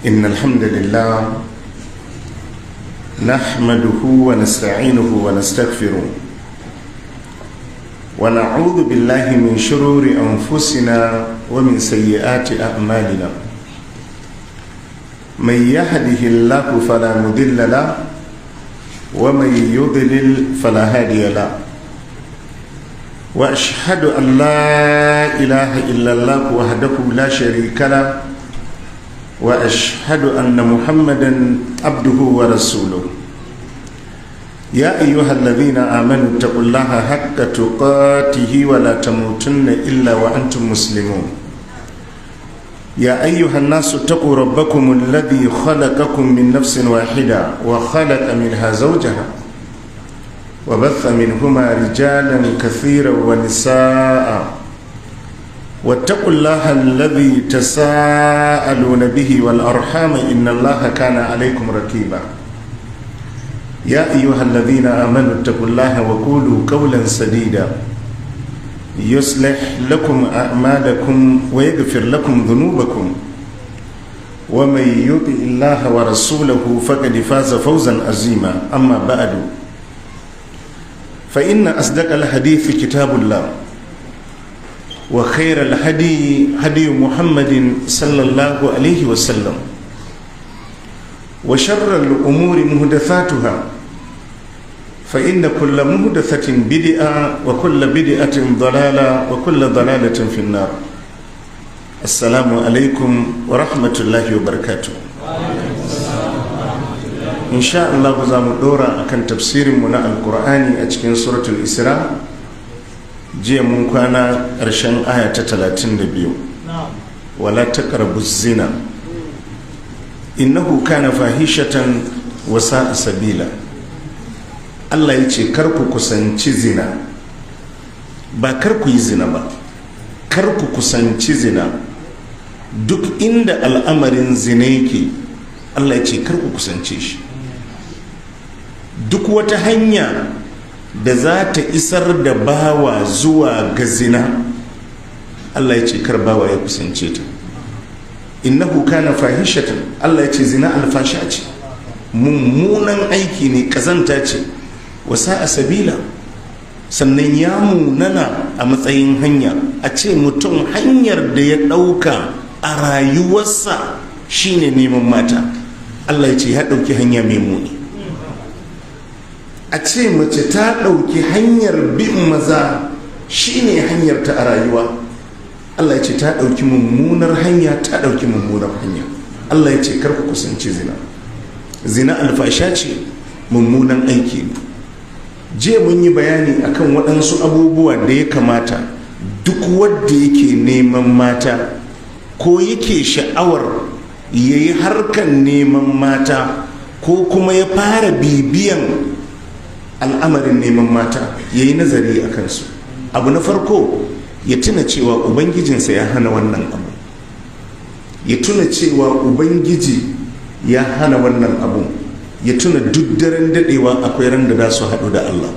إن الحمد لله نحمده ونستعينه ونستغفره ونعوذ بالله من شرور أنفسنا ومن سيئات أعمالنا. من يهده الله فلا مضل له ومن يضلل فلا هادي له. وأشهد أن لا إله إلا الله وحده لا شريك له وأشهد أن محمدا عبده ورسوله. يا أيها الذين آمنوا اتقوا الله حق تقاته ولا تموتن إلا وأنتم مسلمون. يا أيها الناس اتقوا ربكم الذي خلقكم من نفس واحدة وخلق منها زوجها وبث منهما رجالا كثيرا ونساء، واتقوا الله الذي تساءلون به والأرحام إن الله كان عليكم رقيبا. يا أيها الذين آمنوا اتقوا الله وقولوا قولا سديدا يصلح لكم أعمالكم ويغفر لكم ذنوبكم، ومن يطع الله ورسوله فقد فاز فوزا عظيما. أما بعد، فإن أصدق الحديث كتاب الله، وخير الهدي هدي محمد صلى الله عليه وسلم، وشر الأمور محدثاتها، فإن كل محدثة بدعة وكل بدعة ضلالة وكل ضلالة في النار. السلام عليكم ورحمة الله وبركاته. إن شاء الله za mu dora akan tafsirinmu na Alkur'ani a cikin Suratul Isra. Jiya mun kwana ƙarshen aya ta 32. Wala taqrabu zina innahu kana fahishatan wa sa'a sabila. Allah ya ce kar ku kusanci zina. Ba kar ku yi zina ba, kar ku kusanci zina. Duk inda al'amarin zina yake, Allah ya ce kar ku kusance shi. Duk wata hanya da za ta isar da bawa zuwa ga zina, Allah ya ce kar bawa ya kusance ta. Innahu kana fahishatan, Allah ya ce zina alfasha ce, mummunan aiki ne, kazanta ce, wasa a sabila, sannan ya munana a matsayin hanya. A ce mutum hanyar da ya ɗauka a rayuwarsa shine neman mata, Allah ya ce ya ɗauki hanya mai muni. A ce mace ta ɗauki hanyar bin maza shine hanyar ta a rayuwa, Allah ya ce ta ɗauki mummunar hanya, ta ɗauki mummunar hanya. Allah ya ce kar ku kusanci zina. Zina alfasha ce, mummunan aiki ne. Jiya mun yi bayani akan waɗansu abubuwa da ya kamata duk wanda yake neman mata ko yake sha'awar ya yi harkan neman mata ko kuma ya fara bibiyan al'amarin neman mata, ya yi nazari a kansu. Abu na farko, ya tuna cewa Ubangijinsa ya hana wannan abu. Ya tuna cewa Ubangiji ya hana wannan abu. Ya tuna duk daren dadewa akwai ran da za su haɗu da Allah.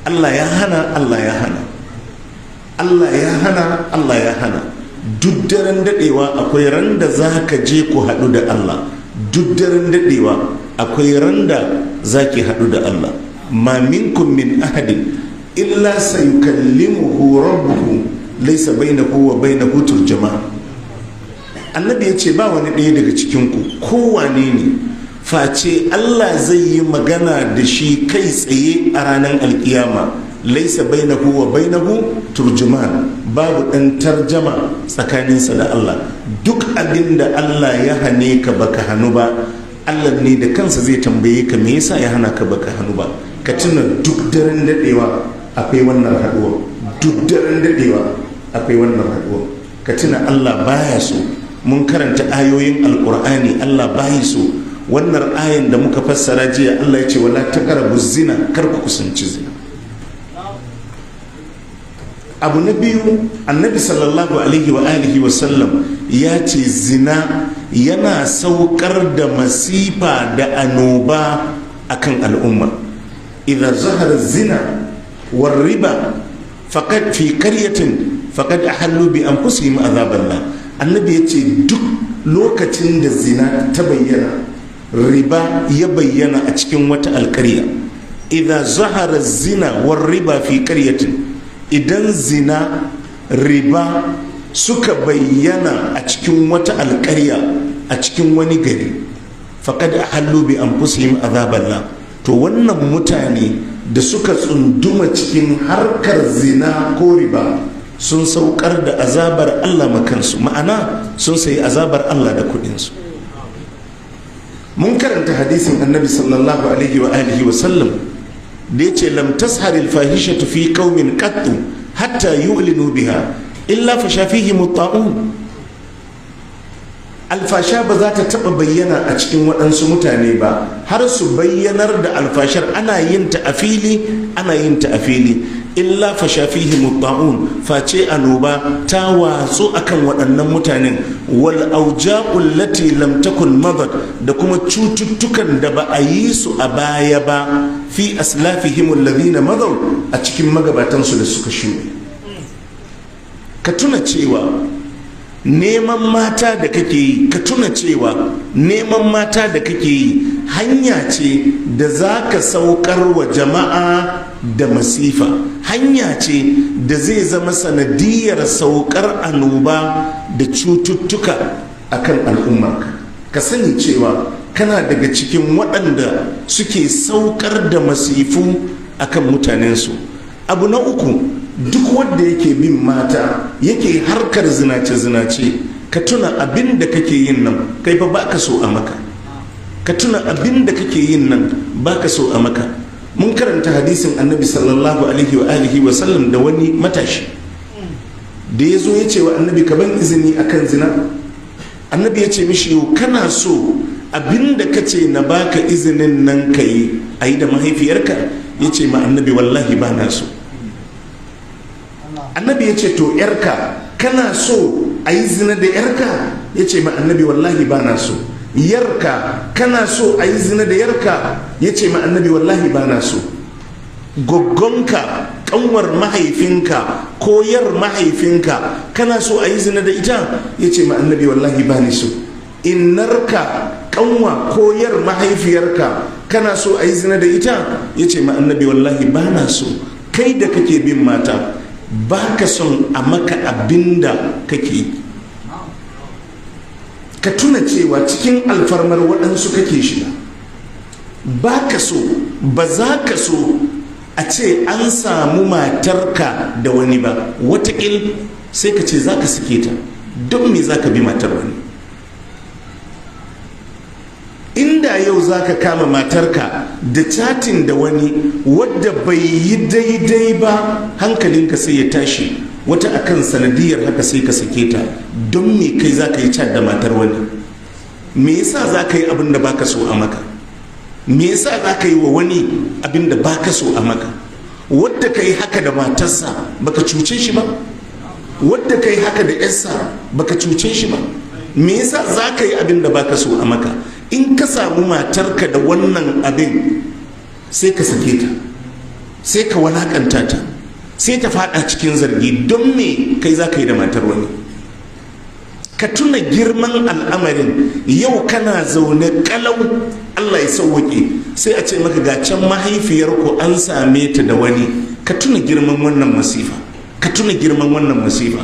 Allah ya hana, Allah ya hana, Allah ya hana, Allah ya hana. Duk daren dadewa akwai ran da za ka je ku haɗu da Allah. Duk daren dadewa akwai ran da za ki haɗu da Allah. Ma minkum min ahadin illa sayukallimuhu rabbuhu laysa bainahu wa bainahu turjama. Annabi ya ce ba wani ɗaya daga cikinku, kowane ne, face Allah zai yi magana da shi kai tsaye a ranar alkiyama. Laisa bainahu wa bainahu turjuman, babu ɗan tarjama tsakaninsa da Allah. Duk abin da Allah ya hane ka baka hannu ba, Allah ne da kansa zai tambaye ka me yasa ya hana ka baka hannu ba. Ka tuna duk daren dadewa akwai wannan haduwa, duk daren dadewa akwai wannan haduwa. Ka tuna Allah baya so. Mun karanta ayoyin Alkur'ani, Allah baya so. Wannan ayan da muka fassara jiya, Allah ya ce wala taqrabu zina, kar ku kusanci zina. Abu na biyu, Annabi sallallahu alaihi wa alihi wa sallam ya ce zina yana saukar da masifa da annoba akan al'umma. Idza zahara zina war riba faqad fi qaryatin faqad ahallu bi anfusihim azaballah. Annabi ya ce duk Lokacin da zina ta bayyana, riba ya bayyana a cikin wata alƙarya, idza zahara zina war riba fi qaryatin, idan zina riba suka bayyana a cikin wata alƙarya, a cikin wani gari, faqad ahallu bi anfusihim azaballah. To wannan mutane da suka tsunduma cikin harkar zina ko riba sun saukar da azabar Allah makansu, ma'ana sun sayi azabar Allah da kudinsu. Mun karanta hadisin annabi sallallahu alaihi wa alihi wa sallam da yace lam tashar al fahishatu fi qaumin qattu hatta yu'linu biha illa fasha fihim at-ta'un. Alfasha ba za ta taɓa bayyana a cikin waɗansu mutane ba har su bayyanar da alfashar, ana yin ta a fili, ana yin ta a fili, illa fasha fihi mutta'un, face annoba ta watsu akan waɗannan mutanen, wal auja'u allati lam takun madad, da kuma cututtukan da ba a yi su a baya ba, fi aslafihim alladhina madaw, a cikin magabatansu da suka shuɗe. Ka tuna cewa neman mata da kake yi, ka tuna cewa neman mata da kake yi hanya ce da za ka saukar wa jama'a da masifa, hanya ce da zai zama sanadiyar saukar annoba da cututtuka akan al'ummarka. Ka sani cewa kana daga cikin waɗanda suke saukar da masifu akan mutanensu. Abu na uku, duk wanda yake bin mata, yake harkar zinace-zinace, ka tuna abin da kake yin nan kai fa baka so a maka. Ka tuna abin da kake yin nan baka so a maka. Mun karanta hadisin annabi sallallahu alaihi wa alihi wa sallam da wani matashi da ya zo ya ce wa annabi ka ban izini akan zina. Annabi ya ce mishi yau kana so abin da ka ce na baka izinin nan ka yi a yi da mahaifiyarka? Ya ce ma annabi wallahi ba na so. Annabi ya ce to yarka kana so a yi zina da yarka? Ya ce ma annabi wallahi ba na so. Yarka kana so a yi zina da yarka? Ya ce ma annabi wallahi ba na so. Goggonka, kanwar mahaifinka ko yar mahaifinka kana so a yi zina da ita? Ya ce ma annabi wallahi ba ni so. Innarka, kanwa ko yar mahaifiyarka kana so a yi zina da ita? Ya ce ma annabi wallahi ba na so. Kai da kake bin mata ba ka son a maka abinda kake yi. Ka tuna cewa cikin alfarmar waɗansu kake shiga. Ba ka so, ba za ka so a ce an samu matarka da wani ba. Wataƙil sai ka ce za ka sake ta. Don me za ka bi matar wani? Inda yau za ka kama matarka da chatin da wani wadda bai yi daidai ba, hankalinka sai ya tashi. Wata akan sanadiyar haka sai ka sake ta. Don me kai za ka yi chat da matar wani? Me yasa za ka yi abin da baka so a maka? Me yasa za ka yi wa wani abin da baka so a maka? Wadda ka yi haka da matarsa baka cuce shi ba? Wadda ka yi haka da yarsa baka cuce shi ba? Me yasa za ka yi abin da baka so a maka? In ka samu matarka da wannan abin sai ka sake ta, sai ka walakanta ta, sai ta fada cikin zargi. Don me kai za ka yi da matar wani? Ka tuna girman al'amarin. Yau kana zaune kalau, Allah ya sauwaƙe, sai a ce maka ga can mahaifiyarku an same ta da wani. Ka tuna girman wannan masifa, ka tuna girman wannan masifa.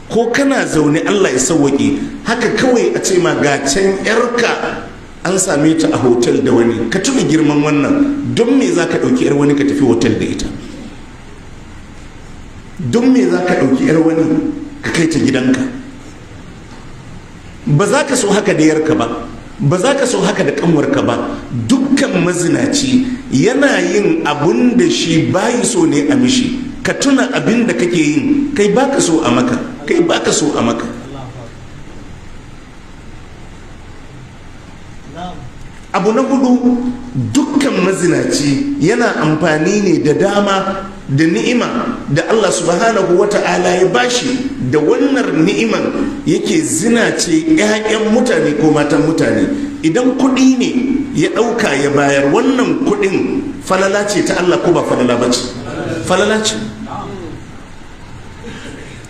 Ko kana zaune Allah ya sauwaƙe, haka kawai a ce ma ga can yarka an same ta a hotel da wani. Ka tuna girman wannan. Don me za ka ɗauki 'yar wani ka tafi hotel da ita? Don me za ka ɗauki 'yar wani ka kai ta gidanka? Ba za ka so haka da yarka ba, ba za ka so haka da kanwarka ba. Dukkan mazinaci yana yin abun da shi bayi so ne a mishi. Ka tuna abin da kake yin kai baka so a maka, kai baka so a maka. Abu na hudu, dukkan mazinaci yana amfani ne da dama da ni'ima da Allah subhanahu wata'ala ya bashi. Da wannan ni'iman yake zinace 'ya'yan mutane ko matan mutane. Idan kuɗi ne ya ɗauka ya bayar, wannan kuɗin falala ce ta Allah ko ba falala ba ce? Falala ce.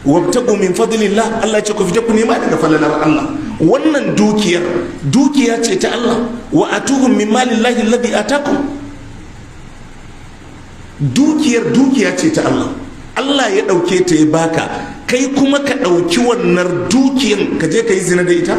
Wabtagu min fadlillah, Allah ce ku fita ku nema daga falalar Allah. Wannan dukiyar dukiya ce ta Allah. Wa atuhum min malillahi alladhi atakum. Dukiyar dukiya ce ta Allah. Allah ya ɗauke ta ya baka, kai kuma ka ɗauki wannan dukiyan ka je ka yi zina da ita.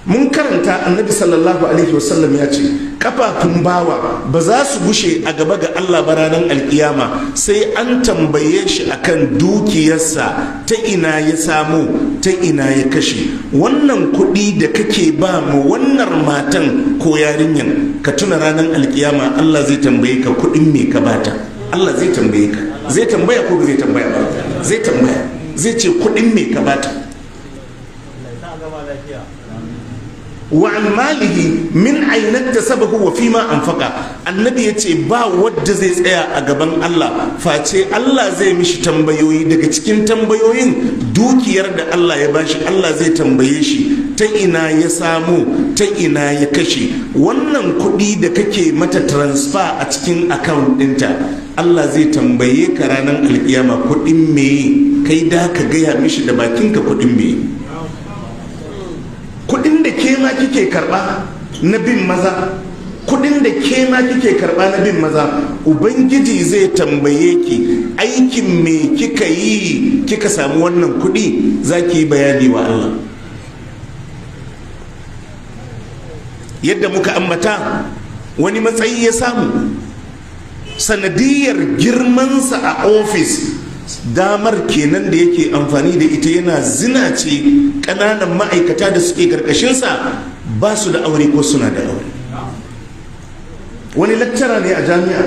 Mun karanta Annabi sallallahu alaihi wasallam ya ce kafafun bawa ba za su gushe a gaba ga Allah ba ranar alkiyama sai an tambaye shi akan dukiyarsa, ta ina ya samu, ta ina ya kashe. Wannan kuɗi da kake ba mu wannan matan ko yarinyan, ka tuna ranar alkiyama Allah zai tambaye ka kuɗin me ka bata. Allah zai tambaye ka. Zai tambaya ko ba zai tambaya ba? Zai tambaya. Zai ce kuɗin me ka bata. Wa an malihi min aina tasabahu wa fima anfaqa. Annabi yace ba wadda zai tsaya a gaban Allah face Allah zai mishi tambayoyi. Daga cikin tambayoyin, dukiyar da Allah ya bashi, Allah zai tambaye shi ta ina ya samu, ta ina ya kashe. Wannan kuɗi da kake mata transfer a cikin account ɗinta, Allah zai tambaye ka ranar alkiyama kuɗin me kai da ka gaya mishi da bakinka kuɗin me. Kudin da ke ma kike karba na bin maza, kudin da ke ma kike karba na bin maza, Ubangiji zai tambaye ki aikin me kika yi kika samu wannan kudi, zaki yi bayani wa Allah. Yadda muka ambata, wani matsayi ya samu sanadiyar girmansa a ofis, damar kenan da yake amfani da ita yana zina ce ƙananan ma'aikata da suke karkashinsa ba su da aure ko suna da aure. Wani lakcara ne a jami'a.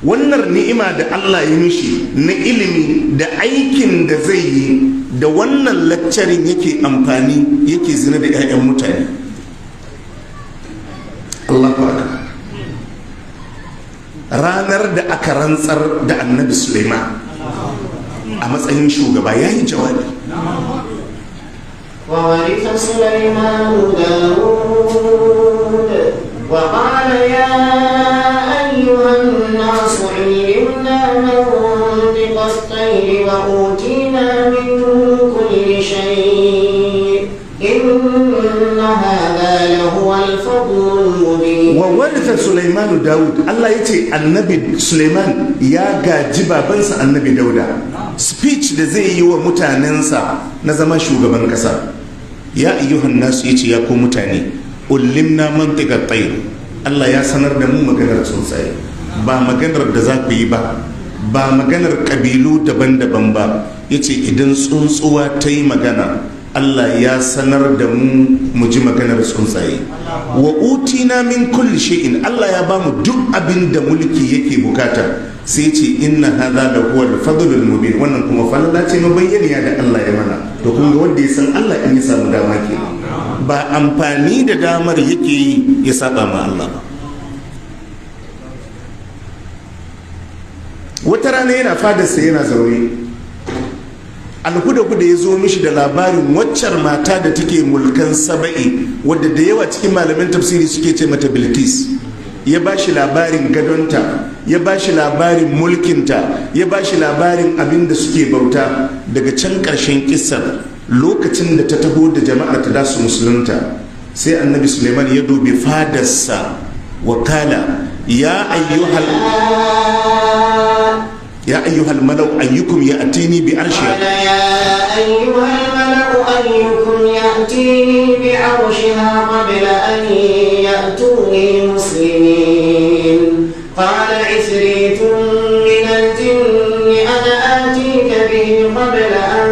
Wannan ni'ima da Allah ya mishi na ilimi da aikin da zai yi, da wannan lakcarin yake amfani yake zina da 'ya'yan mutane. Allahu akbar. Ranar da aka rantsar da Annabi Suleiman a matsayin shugaba, ya yi jawabi. وورث سليمان داود وقال يا أيها الناس علمنا منطق الطير وأوتينا من كل شيء إن هذا لهو الفضل المبين. وورث سليمان داود. Allah ya ce Annabi Suleiman ya gaji babansa Annabi Dauda. Speech da zai yi wa mutanensa na zama shugaban kasa, ya ayyuhan nasu, yace ya ku mutane, ullimna mantiqa tayr. Allah ya sanar da mu maganar tsuntsaye, ba maganar da za ku yi ba, ba maganar kabilu daban-daban ba. Yace idan tsuntsuwa ta yi magana, Allah ya sanar da mu mu ji maganar tsuntsaye. Wa utina min kulli shay'in, Allah ya bamu duk abin da mulki yake bukata. Sai ce inna hadha la huwa al-fadlul mubin. Wannan kuma falala ce mabayyaniya da Allah ya mana. To kun ga wanda ya san Allah in ya samu dama ke, ba amfani da damar yake yi ya saba ma Allah ba. Wata rana yana fadarsa yana zaune, alhuda-huda ya zo mishi da labarin waccar mata da take mulkan Saba'i, wadda da yawa cikin malamin tafsiri suke ce mata Bilkis. Ya ba shi labarin gadonta, ya ba shi labarin mulkinta, ya ba shi labarin abin da suke bauta. Daga can ƙarshen kissar, lokacin da ta taho da jama'ar ta dasu musulunta, sai Annabi Suleiman ya dubi fadarsa, wakala ya ayyuhal يا أيها الملأ أيكم يأتيني بعرشها. قال يا أيها الملأ أيكم يأتيني بعرشها قبل أن يأتوني مسلمين. قال عفريت من الجن أنا آتيك به قبل أن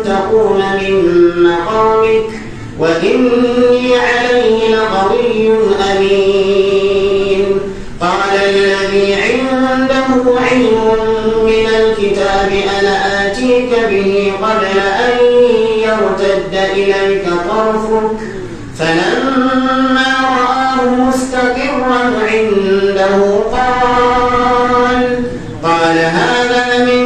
تقوم من مقامك وإني عليه لقوي أمين. قال الذي عنده علم من الكتاب أنا آتيك به قبل أن يرتد إليك طرفك. فلما رآه مستقرا عنده قال هذا من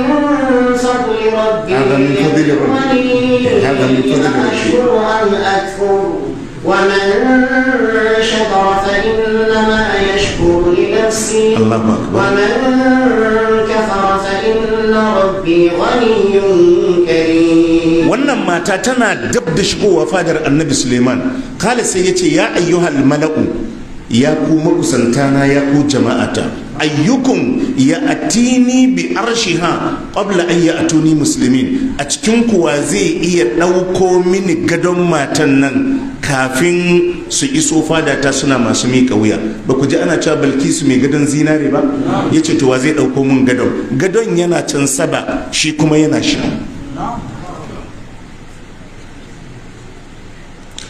فضل ربي، هذا من فضل ربي، هذا من فضل ربي، أشكر أم أكفر، ومن شكر فإنما يشكر لنفسه، الله أكبر، ومن كفر فإن ربي غني كريم. Wannan Wannan mata tana dab da shigowa fadar Annabi Suleiman. Kala sai ya ce, ya ayyuhal mala'u, ya ku makusantana, ya ku jama'ata, ayyukum ya atini bi arshiha qabla an ya'tuni muslimin. A cikin kuwa zai iya ɗauko mini gadon matan nan kafin su iso fadata suna masu miƙa wuya? Ba ku ji ana cewa Balkisu mai gadon zinare ba? Ya ce, to wa zai ɗauko min gadon? Gadon yana can Saba, shi kuma yana sha.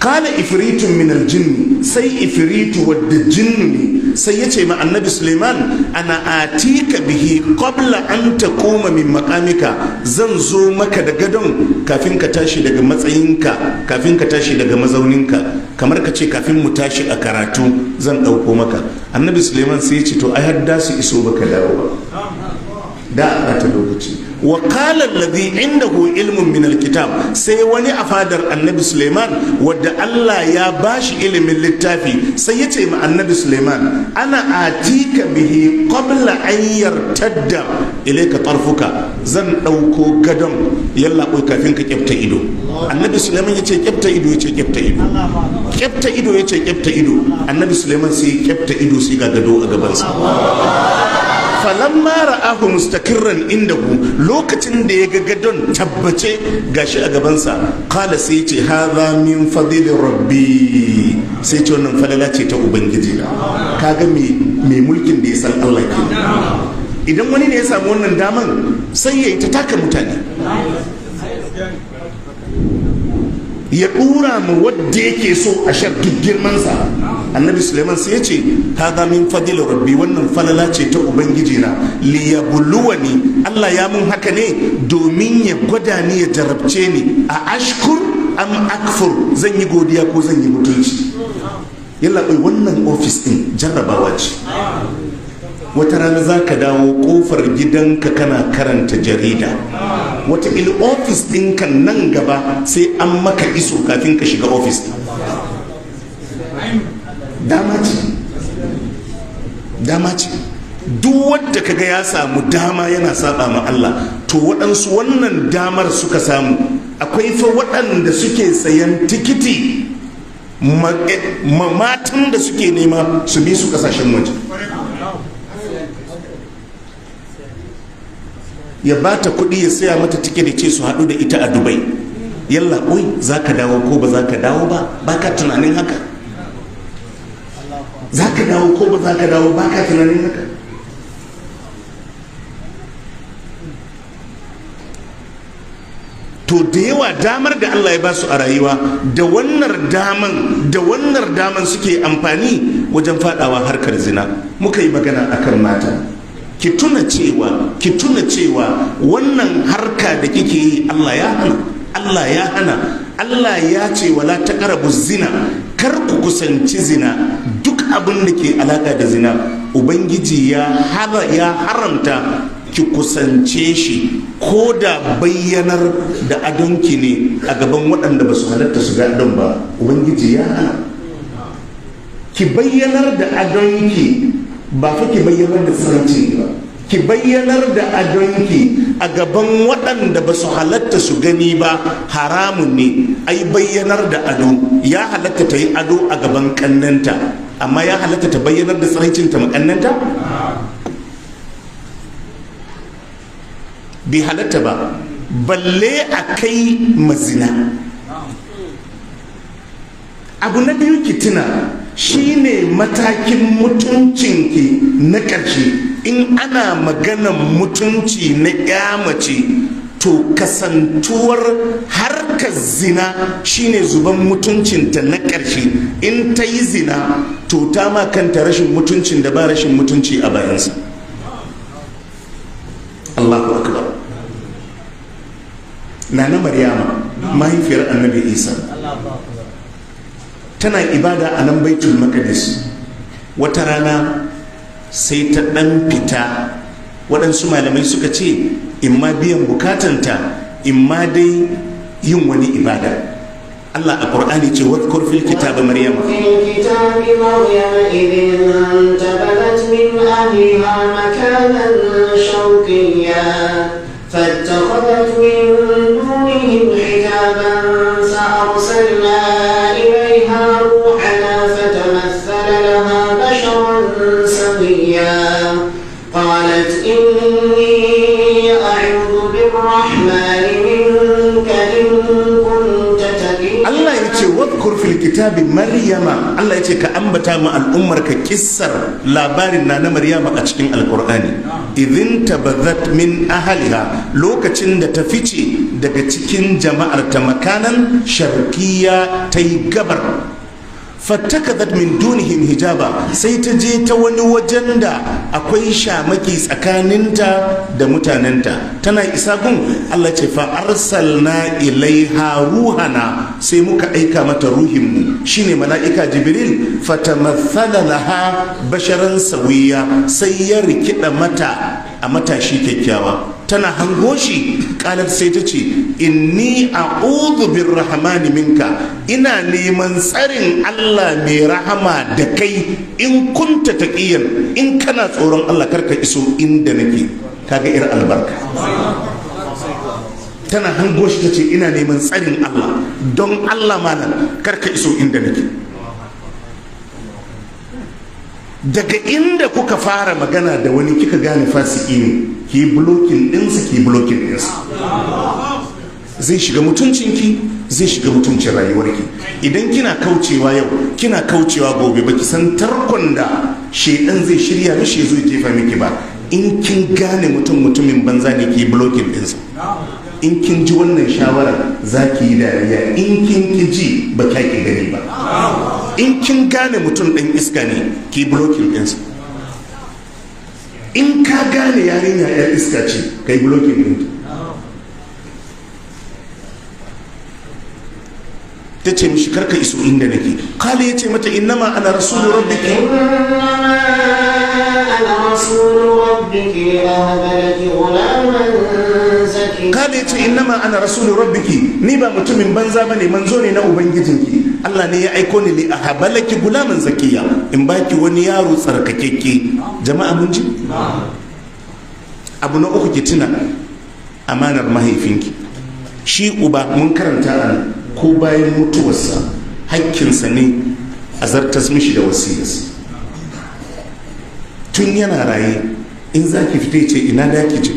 Kala ifritun min aljinn, sai ifritu wadda jinnu ne, sai ya ce ma Annabi Suleiman, ana atika bihi qabla an taquma min maqamika, zan zo maka da gadon kafin ka tashi daga matsayinka, kafin ka tashi daga mazauninka, kamar ka ce kafin mu tashi a karatu zan ɗauko maka. Annabi Suleiman sai ya ce, to ai har da su iso baka dawo ba, da a ɓata lokaci. Wa qala alladhi indahu ilmun min alkitab, sai wani a fadar Annabi Suleiman wadda Allah ya bashi ilimin littafi sai ya ce ma Annabi Suleiman, ana atika bihi qabla an yartadda ilayka tarfuka, zan dauko gadon yalla koi kafin ka kyafta ido. Annabi Suleiman ya ce kyafta ido, ya ce kyafta ido, kyafta ido, ya ce kyafta ido. Annabi Suleiman sai ya kyafta ido, sai ga gado a gabansa. Falamma ra'ahu mustaqirran indahu, lokacin da ya ga gadon tabbace gashi a gabansa, kala sai ce, hadha min fadli rabbi, sai ce wannan falala ce ta ubangiji na. Kaga mai mulkin da ya san Allah ke. Idan wani ne ya samu wannan daman sai ya yi ta taka mutane, ya dura mu wadda yake so a shar duk girmansa. Annabi Suleiman sai ya ce, hadha min fadli rabbi, wannan falala ce ta ubangiji na, liyabluwani, Allah ya mun haka ne domin ya gwada ni, ya jarabce ni, a ashkur am akfur, zan yi godiya ko zan yi mutunci. Yalla bai, wannan ofis din jarrabawa ce. Wata rana za ka dawo kofar gidanka kana karanta jarida, wata il ofis ɗinka nan gaba sai an maka iso kafin ka shiga ofis. Dama ce, dama ce. Duk wadda kaga ya samu dama yana saba ma Allah, to waɗansu wannan damar suka samu. Akwai fa waɗanda suke sayan tikiti matan da suke nema su bi su kasashen waje, ya ba ta kuɗi ya saya mata tikiti ce su haɗu da ita a Dubai. Yalla oi, za ka dawo ko ba za ka dawo ba? Ba ka tunanin haka? Za ka dawo ko ba za ka dawo ba? Ka tunanin haka? To da yawa damar da Allah ya ba su a rayuwa, da wannan daman, da wannan daman suke amfani wajen fadawa harkar zina. Muka yi magana akan mata, ki tuna cewa, ki tuna cewa wannan harka da kike yi Allah ya hana, Allah ya hana. Allah ya ce wala taqrabu zina, kar ku kusanci zina. Duk abin da ke alaka da zina ubangiji ya haramta ki kusance shi, ko da bayyanar da adonki ne a gaban waɗanda ba su halatta su ga adon ba, ubangiji ya hana. Ki bayyanar da adonki, ba fa ki bayyanar da tsirancin ba, ki bayyanar da adonki a gaban waɗanda ba su halatta su gani ba, haramun ne. Ai bayyanar da ado ya halatta ta yi ado a gaban kannanta, amma ya halatta ta bayyanar da tsiraicinta makannanta? Bai halatta ba, balle a kai mazina. Abu na biyu ki tuna shine matakin mutuncinki na ƙarshe. In ana maganan mutunci na ƴa mace, to kasantuwar harkar zina shine zuban mutuncinta na ƙarshe. In ta yi zina, to ta ma kanta rashin mutuncin da ba rashin mutunci a bayansa. Allahu akbar. Nana Maryama, mahaifiyar Annabi Isa, tana ibada a nan Baitul Maqdis. Wata rana sai ta ɗan fita, waɗansu malamai suka ce imma biyan bukatanta, imma dai yin wani ibada. Allah a Qur'ani ce wadhkur fil kitabi Maryam. Fil kitabi Maryam idh intabadat min ahliha makanan shawqiyya. فاتخذت من دونهم حجابا فأرسلنا إليها روحنا فتمثل لها بشرا سويا قالت إني أعوذ بالرحمن منك إن كنت تقيا. Allah ya ce wadkur fil kitabi Maryama, Allah ya ce ka ambata ma al'ummar ka kissar labarin na Maryama a cikin Alkur'ani. Idin tabazat min ahliha, lokacin da ta fice daga cikin jama'ar ta makanan sharqiyya ta yi gabar. Fattakazat min dunihim hijaba, sai ta je ta wani wajen da akwai shamaki tsakaninta da mutanenta. Tana isa gun, Allah ce fa arsalna ilaiha ruhana, sai muka aika mata ruhinmu shine mala'ika Jibril. Fatamathala laha basharan sawiya, sai ya rikida mata a matashi kyakkyawa. Tana hango shi, kalar sai ta ce inni a'udhu birrahmani minka, ina neman tsarin Allah mai rahama da kai, in kunta taqiyan, in kana tsoron Allah karka iso inda nake. Kaga ir albarka. Tana hango shi tace ina neman tsarin Allah, don Allah malam karka iso inda nake. Daga inda kuka fara magana da wani kika gane fasiki ne, ki blocking ɗinsa, ki blocking ɗinsa. Zai shiga mutuncinki, zai shiga mutuncin rayuwarki. Idan kina kaucewa yau, kina kaucewa gobe, baki san tarkon da shedan zai shirya mishi ya zo ya jefa miki ba. In kin gane mutum mutumin banza ne, ki blocking ɗinsa. In kin ji wannan shawarar za ki yi dariya, in kin ki ji ba kya ki gani ba. In kin gane mutum ɗan iska ne, ki blocking ɗinsa. In ka gane yarinya yar iska ce, kai blocking ɗinta. Ta ce mishi karka iso inda nake. Kala ya ce mata innama ana rasulu rabbiki. إنما أنا رسول ربك لأهب لك غلاما زكيا. Kala ya ce innama ana rasulu rabbiki, ni ba mutumin banza bane, manzo ne na ubangijinki. Allah ne ya aiko ni li ahabalaki gulaman zakiya, in baki wani yaro tsarkakekke. Jama'a mun ji? Abu na uku, ki tuna amanar mahaifinki. Shi uba mun karanta an ko bayan mutuwarsa hakkinsa ne a zartas mishi da wasiyarsa. Tun yana raye in za ki fita ya ce ina da ki je,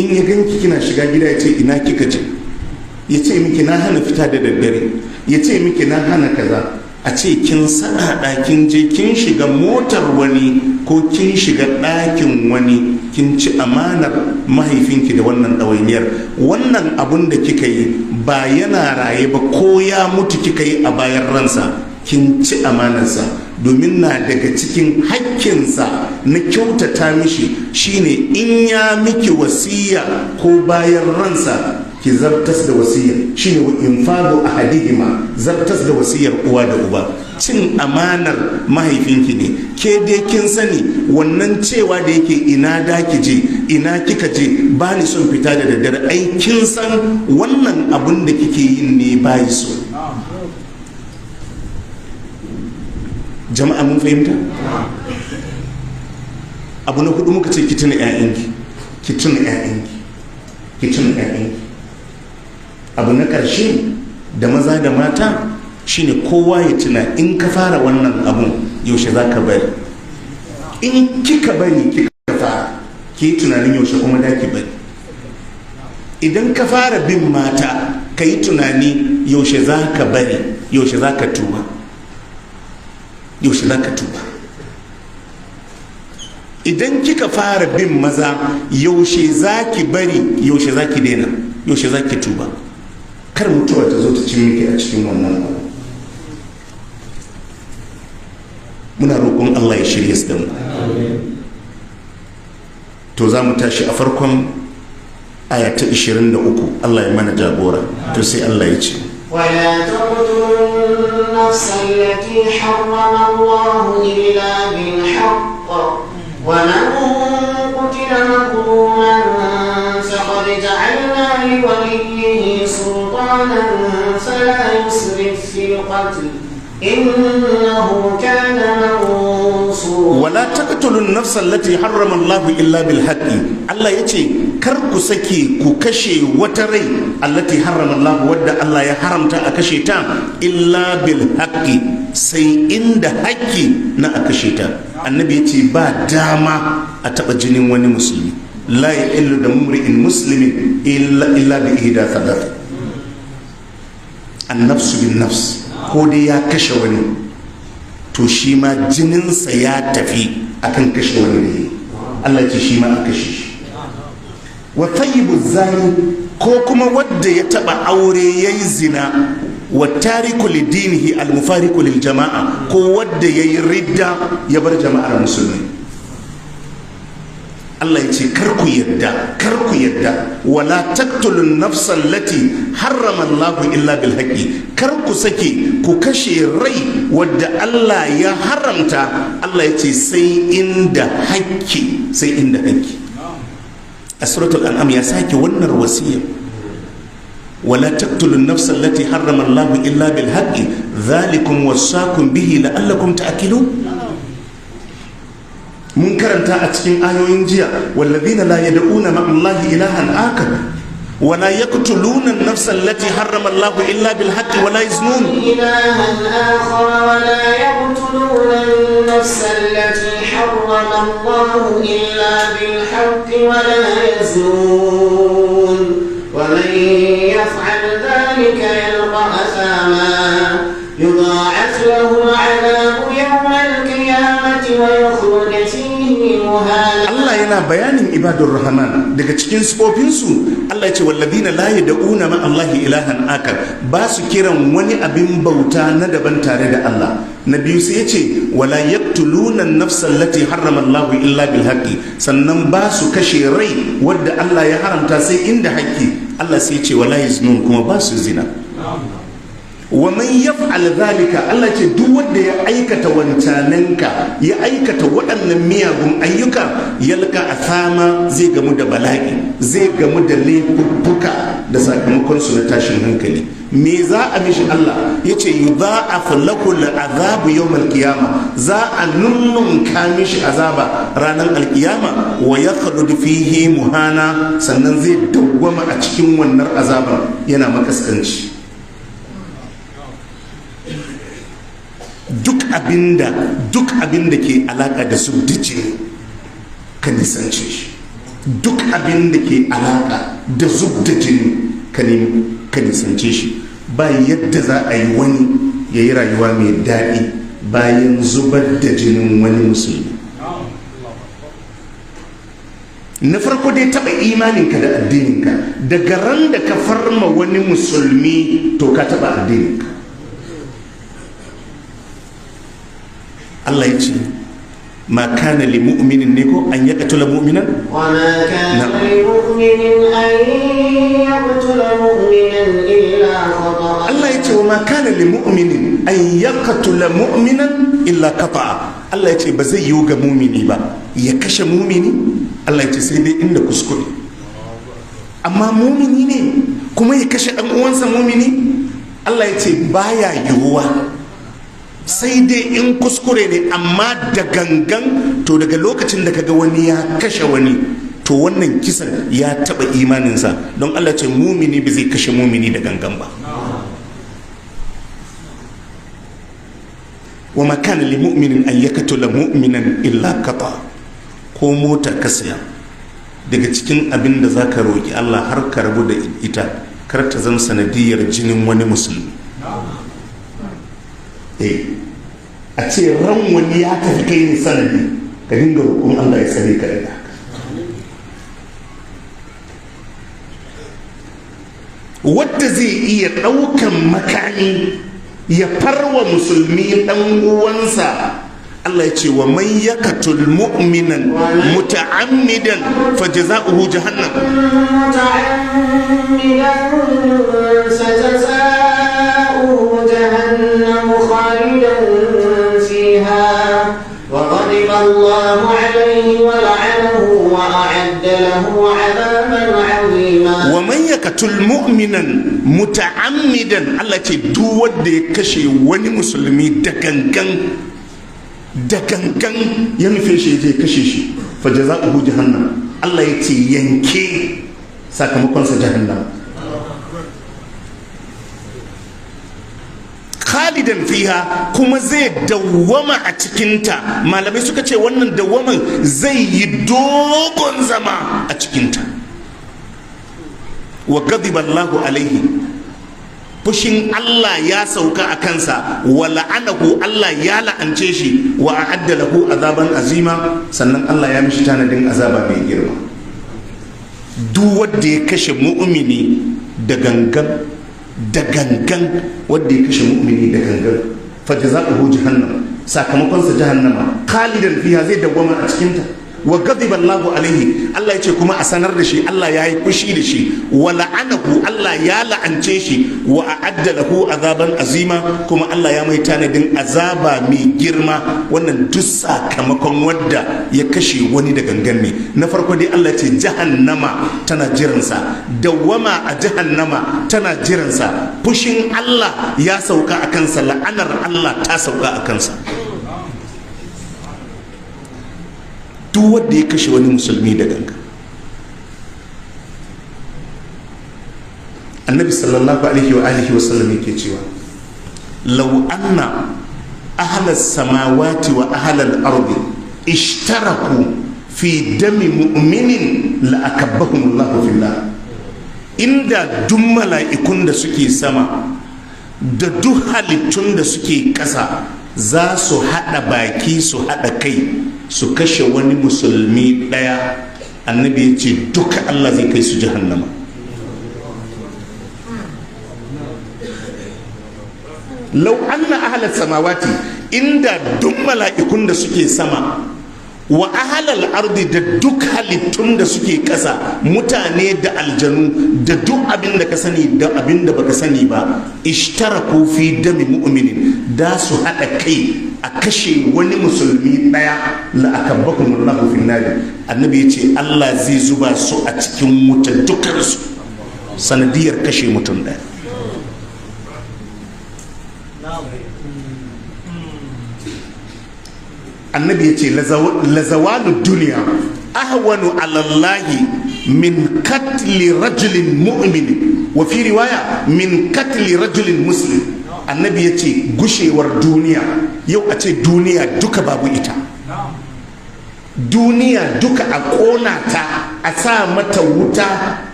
in ya ganki kina shiga gida ya ce ina kika je, ya ce miki na hana fita da daddare, ya ce miki na hana kaza. A ce kin saɗaɗa kin je kin shiga motar wani ko kin shiga ɗakin wani, kin ci amanar mahaifinki da wannan ɗawainiyar. Wannan abun da kika yi ba yana raye ba, ko ya mutu kika yi a bayan ransa, kin ci amanarsa. Domin na daga cikin hakkinsa na kyautata mishi shine in ya miki wasiya ko bayan ransa ki zartas da wasiyar. Shine wa infadu ahadihima, zartas da wasiyar uwa da uba. Cin amanar mahaifinki ne. Ke dai kin sani wannan cewa da yake ina da ki je, ina kika je, ba ni son fita da daddare, ai kin san wannan abun da kike yin ne bayi so. Jama'a mun fahimta? Abu na hudu muka ce ki tuna 'ya'yanki, ki tuna 'ya'yanki, ki tuna 'ya'yanki. Abu na ƙarshe da maza da mata shine kowa ya tuna in ka fara wannan abun yaushe za ka bari. In kika bari kika fara, ki yi tunanin yaushe kuma da ki bari. Idan ka fara bin mata, ka yi tunani yaushe za ka bari, yaushe za ka tuba, yaushe za ka tuba. Idan kika fara bin maza, yaushe za ki bari, yaushe za ki daina, yaushe za ki tuba. Kar mutuwa ta zo ta cin miki a cikin wannan abu. Muna roƙon Allah ya shirya su da mu. To za mu tashi a farkon aya ta 23. Allah ya mana jagora. To sai Allah ya ce ولا تقتلوا النفس التي حرم الله إلا بالحق ومن قتل مظلوما فقد جعلنا لوليه سلطانا فلا يسرف في القتل إنه كان منصورا. Wala taqtulun nafsa allati harrama Allahu illa bil haqqi. Allah yace kar ku sake ku kashe wata rai allati harrama Allah, wadda Allah ya haramta a kashe ta, illa bil haqqi, sai inda haƙƙi na a kashe ta. Annabi yace ba dama a taɓa jinin wani musulmi. La yahillu da mumri'in muslimin illa bi ihda thalath. An-nafsu bin nafs, ko dai ya kashe wani to shi ma jininsa ya tafi akan kashe wani ne, Allah ce shi ma a kashe shi. Wa tayyibu zani, ko kuma wadda ya taba aure yayi zina, wa tariku lidinihi almufariqu lil jama'a, ko wadda yayi ridda ya bar jama'ar musulmi. Allah ya ce kar ku yadda, kar ku yadda. Wala taqtulun nafsan allati harrama Allah illa bil haqqi, kar ku sake ku kashe rai wadda Allah ya haramta. Allah ya ce sai inda haƙƙi, sai inda haƙƙi. A suratul an'am ya sake wannan wasiya, wala taqtulun nafsan allati harrama Allah illa bil haqqi dhalikum wasaqum bihi la'allakum ta'qilun. Mun karanta a cikin ayoyin jiya, wallazina la yad'una ma'allahi ilahan akar wa la yaqtuluna an-nafsa allati harrama Allahu illa bil haqqi wa la yaznun. إلها آخر ولا يقتلون النفس التي حرم الله إلا بالحق ولا يزنون ومن يفعل ذلك يلقى أثاما يضاعف له العذاب يوم القيامة ويخلد فيه مهانا. Allah yana bayanin ibadur rahman daga cikin sifofinsu. Allah ya ce wallazina la yad'una ma Allahi ilahan akar, ba su kiran wani abin bauta na daban tare da Allah. Na biyu sai ya ce wala yaqtuluna an-nafsa allati harrama Allahu illa bil haqqi, sannan ba su kashe rai wadda Allah ya haramta sai inda haƙƙi. Allah sai ya ce wala yaznun, kuma ba su zina. Wa man yaf'al dhalika, Allah ce duk wanda ya aikata wancananka, ya aikata waɗannan miyagun ayyuka, yalka athama, zai gamu da bala'i, zai gamu da laifuffuka da sakamakon su na tashin hankali. Me za a mishi? Allah ya ce yudha'af lahu al'azabu yawm al-qiyama, za a nunnunka mishi azaba ranar alkiyama, wa yakhlud fihi muhana, sannan zai dawwama a cikin wannan azabar yana makaskanci. Duk abinda ke alaka da zubda jini ka nisance shi. Duk abinda ke alaka da zubda jini ka nisance shi. Ba yadda za a yi wani ya yi rayuwa mai daɗi bayan zubar da jinin wani musulmi. Na farko dai taɓa imaninka da addininka. Daga ran da ka farma wani musulmi to ka taɓa addininka. Allah ya ce ma kana li mu'minin ne ko an yaqtula mu'minan wa ma kana li mu'minin an yaqtula mu'minan illa khata'a. Allah ya ce wa ma kana li mu'minin an yaqtula mu'minan illa khata'a. Allah ya ce ba zai yiwu ga mumini ba ya kashe mumini. Allah ya ce sai dai inda kuskure. Amma mumini ne kuma ya kashe dan uwansa mumini, Allah ya ce baya yiwuwa, sai dai in kuskure ne, amma da gangan. To daga lokacin da kaga wani ya kashe wani, to wannan kisan ya taba imaninsa. Don Allah ce mumini ba zai kashe mumini da gangan ba. Wa ma kana li mu'minin an yaqtula mu'minan illa khata. Ko mota ka saya, daga cikin abin da zaka roki Allah har ka rabu da ita, kar ta zama sanadiyar jinin wani musulmi. A ce ran wani ya tafi kai ne sanadi, ka dinga roƙon Allah ya tsare ka daga haka. Wadda zai iya ɗaukan makami ya farwa musulmi ɗan uwansa, Allah ya ce wa man yaqtul mu'minan muta'ammidan fajza'uhu jahannam. Muta'ammidan fajza'uhu jahannam khalidan fiha wa ghadiba Allahu alayhi wa la'anahu wa a'adda lahu 'adaban 'azima. Wa man yaqtul mu'minan muta'ammidan, Allah ce duk wanda ya kashe wani musulmi da gangan, da gangan ya nufe shi ya kashe shi, fa jazaohu jahannam. Allah ya ce yanke sakamakonsa jahannam. Khalidan fiha, kuma zai dawwama a cikinta. Malamai suka ce wannan dawwaman zai yi dogon zama a cikinta. Wa ghadiba Allahu alaihi, fushin Allah ya sauka a kansa, wa la'anahu, Allah ya la'ance shi, wa a'adda lahu azaban azima, sannan Allah ya mishi tanadin azaba mai girma. Duk wanda ya kashe mu'mini da gangan, da gangan, wanda ya kashe mu'mini da gangan, fa jazaohu jahannam, sakamakon sa jahannama, khalidan fiha, zai dawwama a cikin ta. Wa ghadiba Allahu alaihi, Allah ya ce kuma a sanar da shi Allah ya yi fushi da shi, wa la'anahu, Allah ya la'ance shi, wa a'adda lahu azaban azima, kuma Allah ya mai tanadin azaba mai girma. Wannan duk sakamakon wadda ya kashe wani da gangan ne. Na farko dai Allah ya ce jahannama tana jiransa, dawwama a jahannama tana jiransa, fushin Allah ya sauka a kansa, la'anar Allah ta sauka a kansa. Duk wanda ya kashe wani musulmi da ganga. Annabi sallallahu alaihi wa alihi wa sallam yake cewa law anna ahlas samawati wa ahlal ardi ishtaraku fi dami mu'minin la akabbahum Allahu fillah. Inda duk mala'ikun da suke sama da duk halittun da suke ƙasa za su haɗa baki su haɗa kai su kashe wani musulmi ɗaya, annabi ya ce duka Allah zai kai su jahannama. Lau anna ahlal samawati, inda duk mala'ikun da suke sama wa ahlal ardi da duk halittun da suke ƙasa, mutane da aljanu da duk abin da ka sani da abin da baka sani ba, ishtaraku fi dami mu'minin, da su haɗa kai a kashe wani musulmi ɗaya, la akabbakumullahu fin nari. Annabi ya ce Allah zai zuba su a cikin wuta dukansu sanadiyar kashe mutum ɗaya. Annabi ya ce lazawalu duniya ahwanu alallahi min katli rajulin mu'min, wa fi riwaya min katli rajulin muslim. Annabi ya ce gushewar duniya, yau a ce duniya duka babu ita, duniya duka a ƙona ta, a sa mata wuta,